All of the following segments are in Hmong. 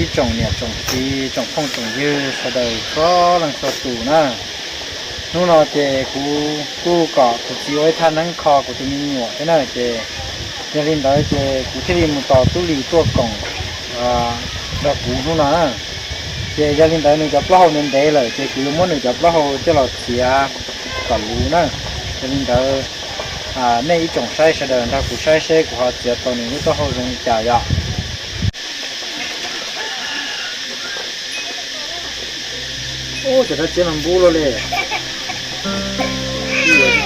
Ib tsoom niam tsoom txiv tsoom phooj tsoom ywg sawv daws txhua leej txhua tus na, hnub no ces kuv kuj kom kuv txiv ua ib thaj neeb kho kuv tus me nyuam thiab na, ces yog li ntawd ces kuv thiaj li mus tos tub Lis tuaj koom nrog kuv hnub no na. Ces yog li ntawd nws cov plaub hau ntev ntev lawm ces kuv yuav muab nws cov plaub hau coj los txiav kom luv na. Yog li ntawd nej ib tsoom saib sawv daws nrog kuv saib seb kuv ho txiav tau nws lub taub hau zoo li cas yom. Ub, cov dab txiab no npub luaj li.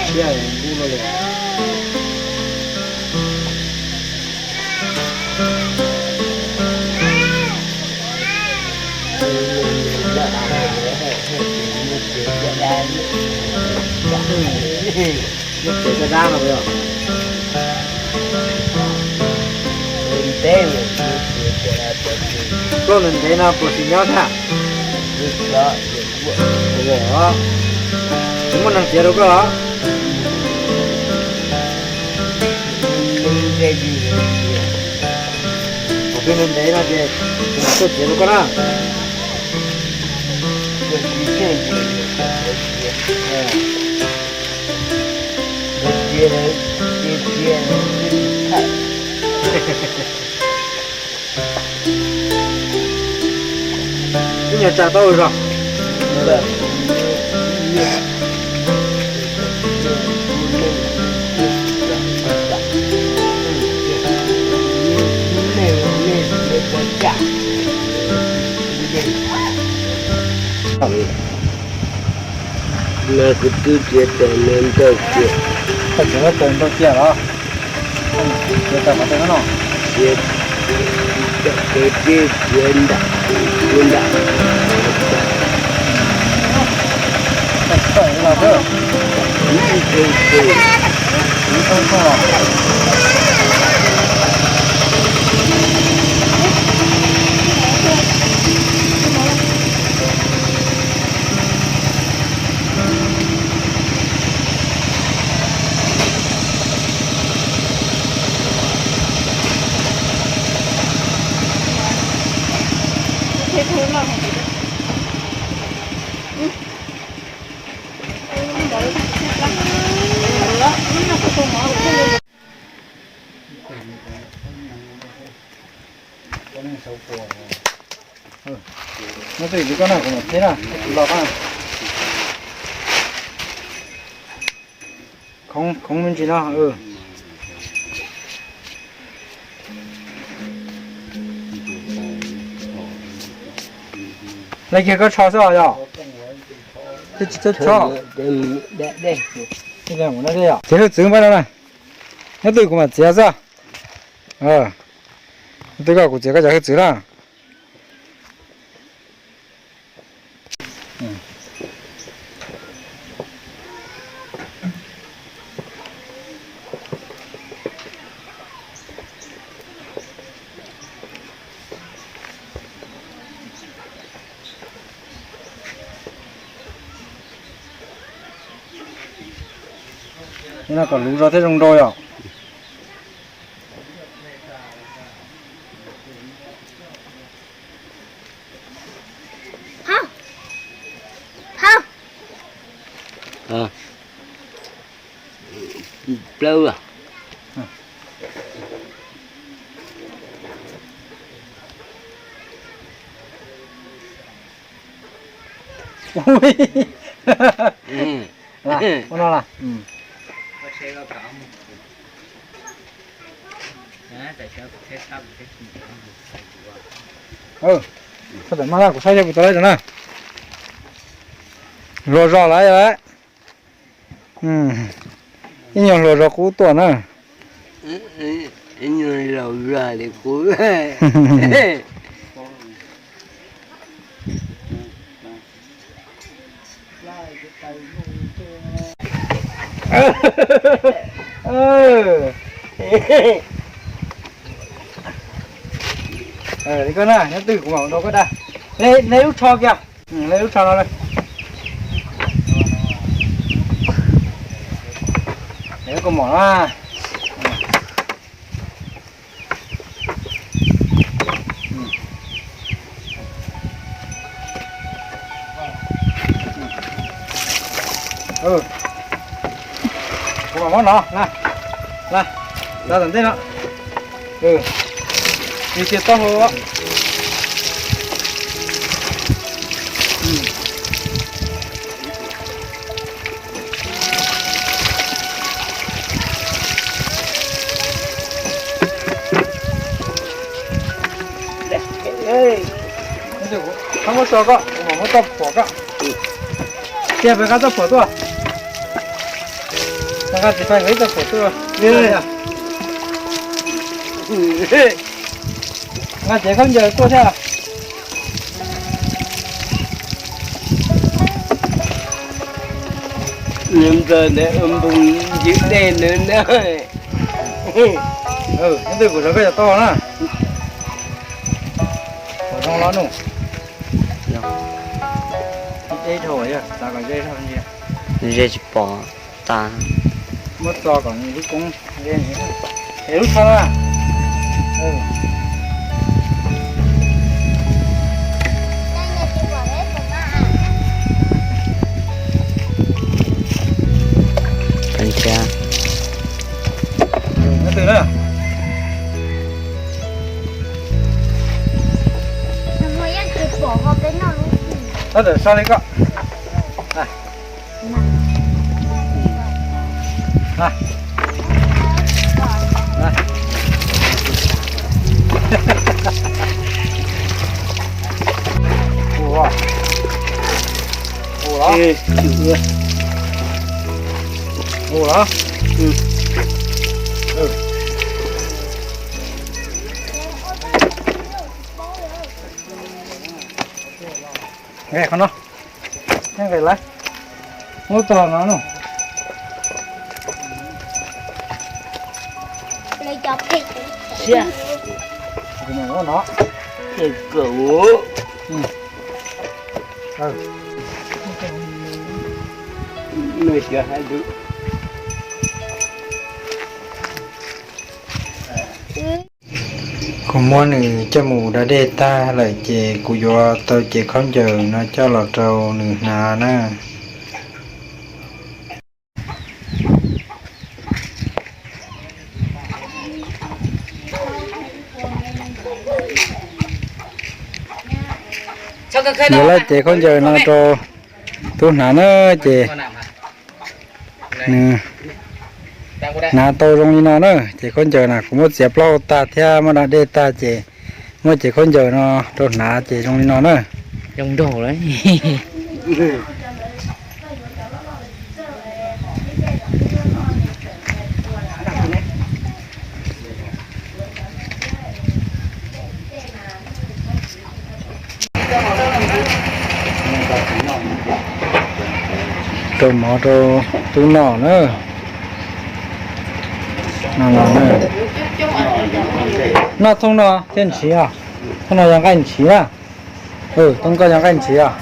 Txiab npub luaj li. Muab txiav caj dab no yog. Koj ntev ntev no puas tsis nyob thiab? Tsis muaj neeg txiav rau koj los? Kuv twb ntev ntev no ces kuv mam tuaj txiav rau koj na. Ib nyuag tsa taub zog. Mas kuv twb txiav tau ntau kiag. Koj txiav tau ntau kiag los? Txiav tau qhov twg no? Txiav tau tib txiav nram, txiav nram. Nyob twj ywm koj na, kuv mam teb na, kuv los na. Khoov me ntsis no. Leej kiag koj tsho xwb os yog? Tsis txhob tsho. Txiav hwj txwv npaj no na. Nyob twj ywm kuv mam txiav xwb. Nyob twj ywm koj, kuv txiav koj cov hwj txwv na. Nim no kom luv zog thiab zoo nraug yom. Plaub. Ua no las. Txhob tawm maj na, kuv saib seb puas tau lawm na. Hluas zog lawm. Ib nyuag hluas zog qub tuaj na. Ib nyuag laus zog li qub. Li koj na, nyob twg kuv mam ua rau koj dag. Hle lub tsho kiag. Hle lub tsho no. Hle koj mom na. Kuv mam muab no na, na, tso tom ntej no. Cia taub hau. Txhob muab tso koj, kuv mam muab txoj phuam koj. Cia peb qab txoj phuam tuaj. Nqa txiv fais nkawd ib txoj phuam tuaj. Nqa cev khaub ncaws tuaj thiab. Nws npawg ntawd ua npoo ywg dej nws na. Ib ntej kuv zov koj cov taub hau na. Pom zoo los nug. Ib teb dhau, xav kom ze dhau ntsia. Ze tsis pom tas. Muab txo kom nws lub koob ze, es lub tsho na. Nyob twg na? Tab tom so li koj. Ua los? Ua los? Nqe qhov no, nqe lawm, muab txog no no. Ua no, ces kawm nws cov hais lus. Kuv muab nws coj mus da dej tag lawm ces kuv yuav tau cev khaub ncaws no coj los rau nws hnav na. Yuav laj cev khaub ncaws no rau tub hnav na, ces nws hnav tau zoo li no na. Ces khaub ncaws na kuv muab txiav plaub hau tag thiab muab da dej tag ces muab cev khaub ncaws no rau hnav ces zoo li no na. Zoo nraug lawm. Rau mov rau tub noj na. Noj thooj no thiaj ntshiv os. Thooj no yog nqaij ntshiv na. Thooj koj yog nqaij ntshiv os.